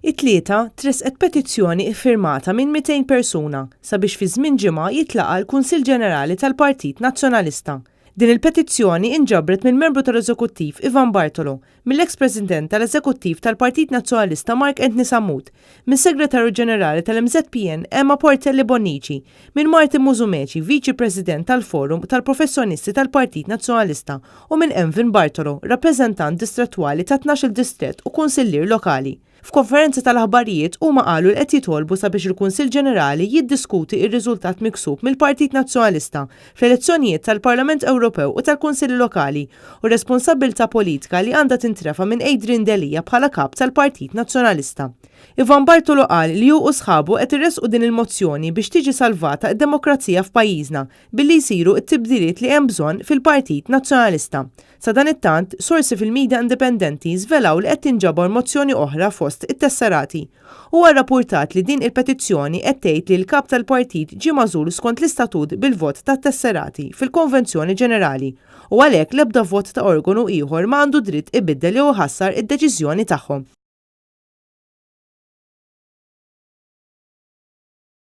It-Tlieta, tressqet petizzjoni iffirmata minn 200 persuna sabiex fi żmien ġimgħa jitlaqa' l-Kunsill Ġenerali tal-Partit Nazzjonalista. Din il-petizzjoni inġabret mill-Membru tal-Eżekuttiv Ivan Bartolo, mill-eks President tal-Eżekuttiv tal-Partit Nazzjonalista Mark Anthony Sammut, mis-Segretarju Ġenerali tal-MŻPN Emma Portelli Bonnici, minn Martin Musumeci, Viċi President tal-Forum tal-Professjonisti tal-Partit Nazzjonalista u minn Envin Bartolo, rappreżentant distrettwali ta' 12-il distrett u kunsillier lokali. F'konferenza tal-aħbarijiet huma qalu li qed jitolbu sabiex il-Kunsill Ġenerali jiddiskuti r-riżultat miksub mill-Partit Nazzjonalista fl-elezzjonijiet tal-Parlament Ewropew u tal-Kunsilli Lokali u r-responsabbiltà politika li għandha tintrefa' minn Adrian Delia bħala Kap tal-Partit Nazzjonalista. Ivan Bartolo qal li hu u sħabu qed iressqu din il-mozzjoni biex tiġi salvata d-demokrazija f'pajjiżna billi jsiru t-tibdiliet li hemm bżonn fil-Partit Nazzjonalista. Sadanittant, sorsi fil-media indipendenti żvelaw li qed tinġabar mozzjoni oħra fost it-tesserati. Huwa rrapurtat li din il-petizzjoni qed tgħid li l-Kap tal-Partit ġie magħżul skont l-istatut bil-vot tat-tesserati fil-Konvenzjoni Ġenerali u għalhekk l-ebda vot ta' organu ieħor ma għandu dritt ibiddel jew iħassar id-deċiżjoni tagħhom.